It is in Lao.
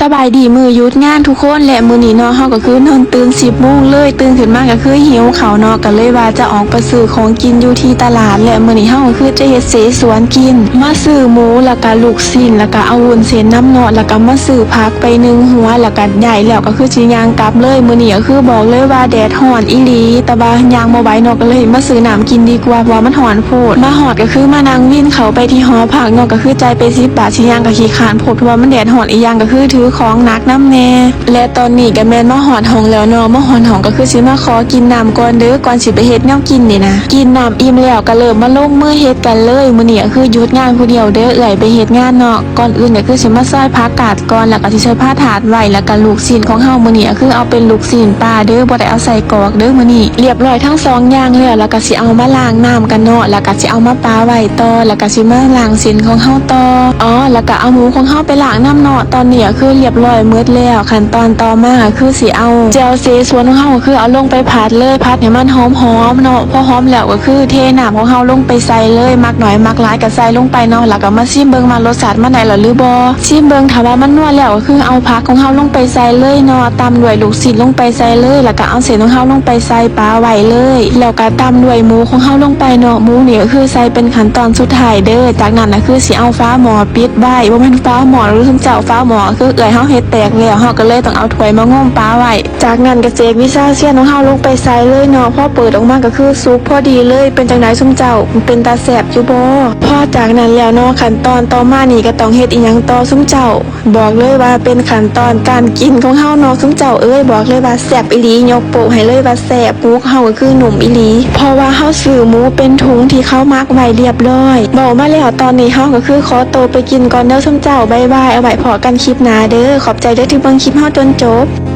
ສະບາຍດີມື້ຢຸດງານທຸກຄົນ ແລະ ມື້ນີ້ເນາະ ເຮົາກໍຄືນອນຕື່ນສິບໂມງເລີຍ, ຕື່ນຂຶ້ນມາກໍຄືຫິວເຂົ້າເນາະ ກໍເລີຍວ່າຈະອອກໄປຊື້ຂອງກິນຢູ່ທີ່ຕະຫຼາດ ແລະ ມື້ນີ້ເຮົາກໍຄືຈະເຮັດເສສວນກິນ ມາຊື້ໝູ ແລ້ວກໍລູກຊິ້ນ ແລ້ວກໍເອົາວຸ້ນເສັ້ນນຳເນາະ ແລ້ວກໍມາຊື້ຜັກໄປໜຶ້ງຫົວ ແລ້ວກໍໄດ້ແລ້ວກໍຄືຊິຍ່າງກັບເລີຍ. ມື້ນີ້ກໍຄືບອກເລີຍວ່າແດດຮ້ອນອີ່ຫຼີ ແຕ່ວ່າຍ່າງບໍ່ໄຫວເນາະ ກໍເລີຍມາຊື້ນ້ຳກິນດີກວ່າ ເພາະວ່າມັນຮ້ອນໂພດ. ມາຮອດກໍຄືມານັ່ງວິນເຂົ້າໄປທີ່ຫໍພັກເນາະ ກໍຄືຈ່າຍໄປສິບບາດ ຊິຍ່າງກໍຂີ້ຄ້ານໂພດ ເພາະວ່າມັນແດດຮ້ອນ ອີກຢ່າງກໍຄືຖືຂອງໜັກນຳແດ່. ແລະ ຕອນນີ້ກໍແມ່ນມາຮອດຫ້ອງແລ້ວເນາະ ມາຮອດຫ້ອງກໍຄືຊິມາຂໍກິນນ້ຳກ່ອນເດີ້ ກ່ອນຊິໄປເຮັດແນວກິນນີ້ນະ. ກິນນ້ຳອີ່ມແລ້ວກໍເລີ່ມມາລົງມືເຮັດກັນເລີຍ. ມື້ນີ້ກໍຄືຢຸດງານຜູ້ດຽວເດີ້ ເອື້ອຍໄປເຮັດງານເນາະ. ກ່ອນອື່ນກໍຄືຊິມາຊອຍຜັກກາດກ່ອນ ແລ້ວກໍຊິຊອຍຜ່າຖາດໄວ້ ແລ້ວກໍລູກຊິ້ນຂອງເຮົາມື້ນີ້ກໍຄືເອົາເປັນລູກຊິ້ນປາເດີ້ ບໍ່ໄດ້ເອົາໃສ່ກອກເດີ້ມື້ນີ້. ລຽບລ້ອຍທັງສອງຢ່າງແລ້ວ ແລ້ວກໍຊິເອົາມາລ້າງນ້ຳກັນເນາະ ແລ້ວກໍຊິເອົາມາປາໄວ້ຕໍ່ ແລ້ວກໍຊິມາລ້າງຊິ້ນຂອງເຮົາຕໍ່. ອໍ ແລ້ວກໍເອົາໝູຂອງເຮົາໄປລ້າງນຳເນາະ. ຕອນນີ້ກໍຄືລຽບລ້ອຍໝົດແລ້ວ ຂັ້ນຕອນຕໍ່ມາກໍຄືຊິເອົາແຈ່ວເສສວນຂອງເຮົາ ກໍຄືເອົາລົງໄປຜັດເລີຍ ຜັດໃຫ້ມັນຫອມໆເນາະ. ພໍຫອມແລ້ວກໍຄືເທນ້ຳຂອງເຮົາລົງໄປໃສ່ເລີຍ ມັກໜ້ອຍມັກຫຼາຍກໍໃສ່ລົງໄປເນາະ ແລ້ວກໍມາຊີມເບິ່ງວ່າລົດຊາດມັນໄດ້ແລ້ວຫຼືບໍ່ ຊີມເບິ່ງ ຖ້າວ່າມັນນົວແລ້ວກໍຄືເອົາຜັກຂອງເຮົາລົງໄປໃສ່ເລີຍເນາະ ຕຳດ້ວຍລູກຊິ້ນລົງໄປໃສ່ເລີຍ ແລ້ວກໍເອົາເສັ້ນຂອງເຮົາລົງໄປໃສ່ປາໄວ້ເລີຍ ແລ້ວກໍຕຳດ້ວຍໝູຂອງເຮົາລົງໄປເນາະ. ໝູນີ້ກໍຄືໃສ່ເປັນຂັ້ນຕອນສຸດທ້າຍເດີ້. ຈາກນັ້ນກໍຄືຊິເອົາຝາໝໍ້ປິດໄວ້ ບໍ່ແມ່ນຝາໝໍ້ເດີ້ຊຸມເຈົ້າ ຝາໝໍ້ກໍຄືເອື້ອຍເຮົາເຮັດແຕກແລ້ວ ເຮົາກໍເລີຍຕ້ອງເອົາຖ້ວຍມາງົມປາໄວ້. ຈາກນັ້ນກໍແຈກວິຊາຊຽນຂອງເຮົາລົງໄປໃສ່ເລີຍເນາະ ພໍເປີດອອກມາກໍຄືສຸກພໍດີເລີຍ. ເປັນຈັ່ງໃດຊຸມເຈົ້າ ເປັນຕາແຊບຢູ່ບໍ່? ພໍຈາກນັ້ນແລ້ວເນາະ ຂັ້ນຕອນຕໍ່ມານີ້ກໍຕ້ອງເຮັດອີ່ຫຍັງຕໍ່ຊຸມເຈົ້າ? ບອກເລີຍວ່າເປັນຂັ້ນຕອນການກິນຂອງເຮົາເນາະຊຸມເຈົ້າເອີຍ ບອກເລີຍວ່າແຊບອີ່ຫຼີ ຍົກໂປ້ໃຫ້ເລີຍວ່າແຊບ ໝູຂອງເຮົາກໍຄືນຸ້ມອີ່ຫຼີ ເພາະວ່າເຮົາຊື້ໝູເປັນຖົງທີ່ເຂົາໝັກໄວ້ລຽບລ້ອຍ. ເວົ້າມາແລ້ວຕອນນີ້ເຮົາກໍຄືຂໍໂຕໄປກິນກ່ອນເດີ້ຊຸມເຈົ້າ ບາຍບາຍ ເອົາໄວ້ພໍ້ກັນຄລິບໜ້າເດີ້ ຂອບໃຈເດີ້ທີ່ເບິ່ງຄລິບເຮົາຈົນຈົບ.